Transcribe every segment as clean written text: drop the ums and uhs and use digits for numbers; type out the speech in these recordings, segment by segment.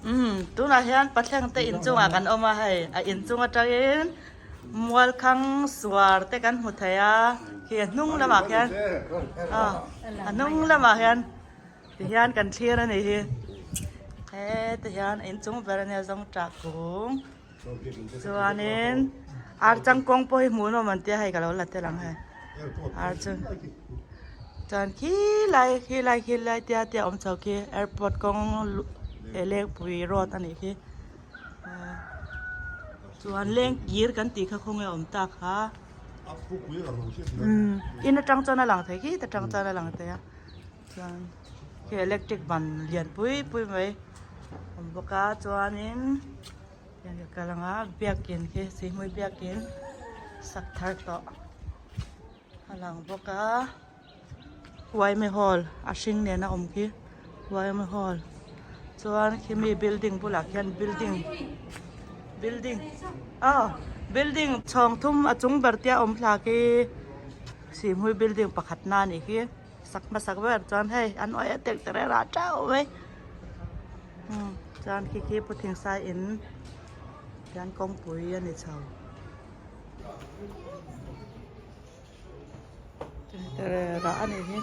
Umm tunah hian pathleng te inchungah kan awm a hei a inchung atangin mualkhang suar te kan hmu thei a khi a hnung lamah khian aw a hnung lamah hian tihian kan thlir a nih hi heti hian inchung ber ania zawngṭah kung chuanin ar changkawng pawh hi hmuh nawm an tia hei ka lo la tel ang hei ar chu chuan khilai khilai khilai tia tia awm chho khi airport kawng lengpui road a nih khi chuan lengkir kan tih kha khawnge awm tak kha umm in atang chuan a lang thei khi ta tang chuan a lang thei a chuan khi electric ban lian pui pui mai awm bawk a chuanin Hian ka kal ang a biakin khi sihhmui biakin sak thar tawh a lang bawk a yma hall a hring nen a awm khi yma hall chuan khimi building bulah khian building building aw building chhawng thum a chung ber te a awm thla khi sihhmui building pakhat na a nih khi sak hmasak ber chuan hei an awih a tek ta reh rah teuh mai. Chuan khi khi Puthingsai in hian kawngpui a ni chho. Rah a nih hi.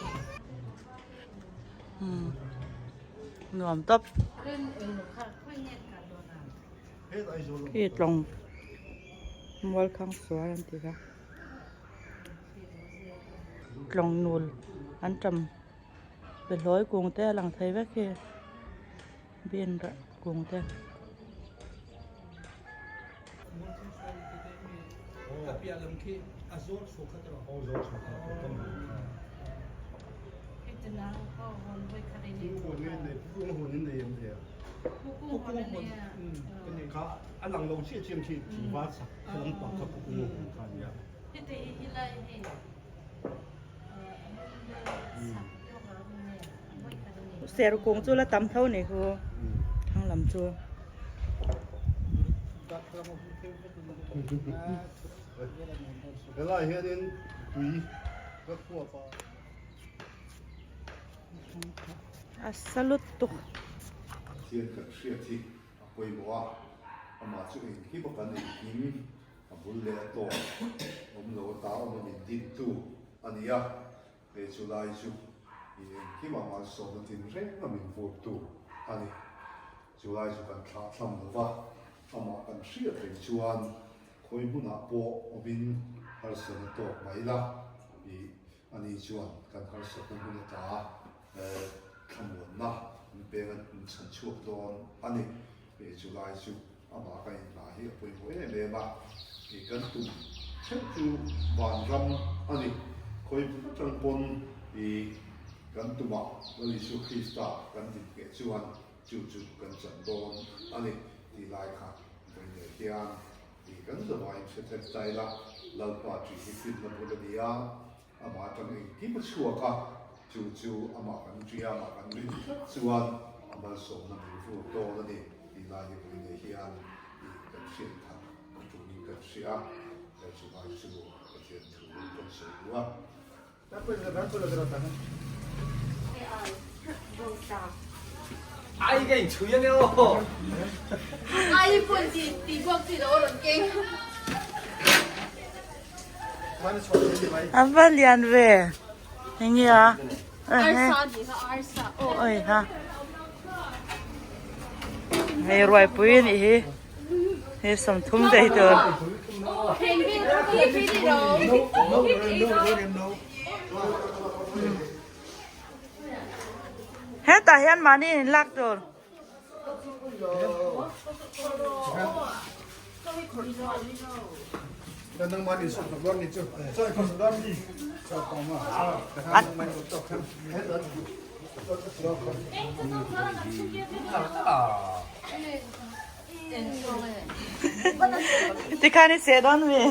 Nuam tawp. Khi tlawng mualkhang sual an ti kha. Tlawng nul an tam. Behlawi kung te a lang thei vek hi bean rah kung te. Ser kung chu la tam tho ni khu thlang lam chu. Helai hianin tui ka khuap a. A sa lutuk. Pathian kan hriat hi a pawimawh a, amah chu engkim a kan engkim A bul leh a tawp awm lo ata awm a min dintu a ni a, he chu lai chu i engkimah malsawmna tin reng a min vurtu a ni. Chu lai chu kan thlah thlam lo va, amah kan hriat reng chuan khawi hmunah pawh awmin harsatna tawk mai la i ani chuan kan harsatna hmun ata thlamuanna min peng a, min chhan chhuak dawn a ni. He chu lai chu amah ka inhna hi a pawimawh em em a, kei kan tum theuh chu vanram a ni. Khawi hmun atang pawn i kan tumah Lal Isua Krista kan din ngheh chuan chu chu kan chan dawn a ni tih lai kha vawi leh hian i kan zavaiin hre thek ta ila, Lalpa ṭih hi finna bul a ni a, amah atang engkim a chhuak a, chu chu amah kan ṭih a, amah kan rin tlat chuan a malsawmna min vur dawn a ni tih lai hi vawi nei hian i kan hriat that a ṭulin kan hria a, he chuvai chu Pathian thu kan sawi duh a. A va lian ve enge a oi ha hei ruaipui a nih hi hei sawmthum daih tur. Hetah hian mahni in lak tur. Tikhan i seh dawn mi.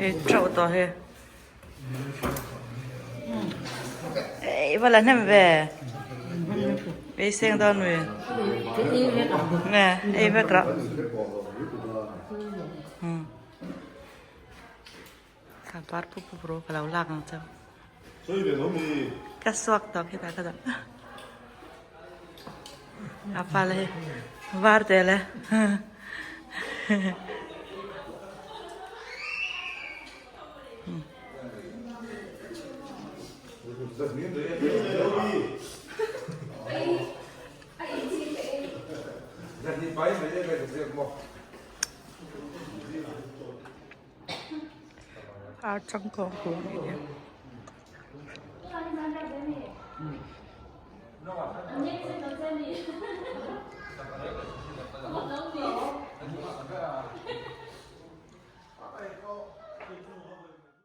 Ei teuh tawh hi. Ei. I va la hnem ve. Ei seng dawn mi. Nge ei vek rawh. Ka par pup pup rawh ka lo lak ang cheu. Ka suak tawh khi ta ka dah. A pa le hi var te le. Ar changkawng kung a ni.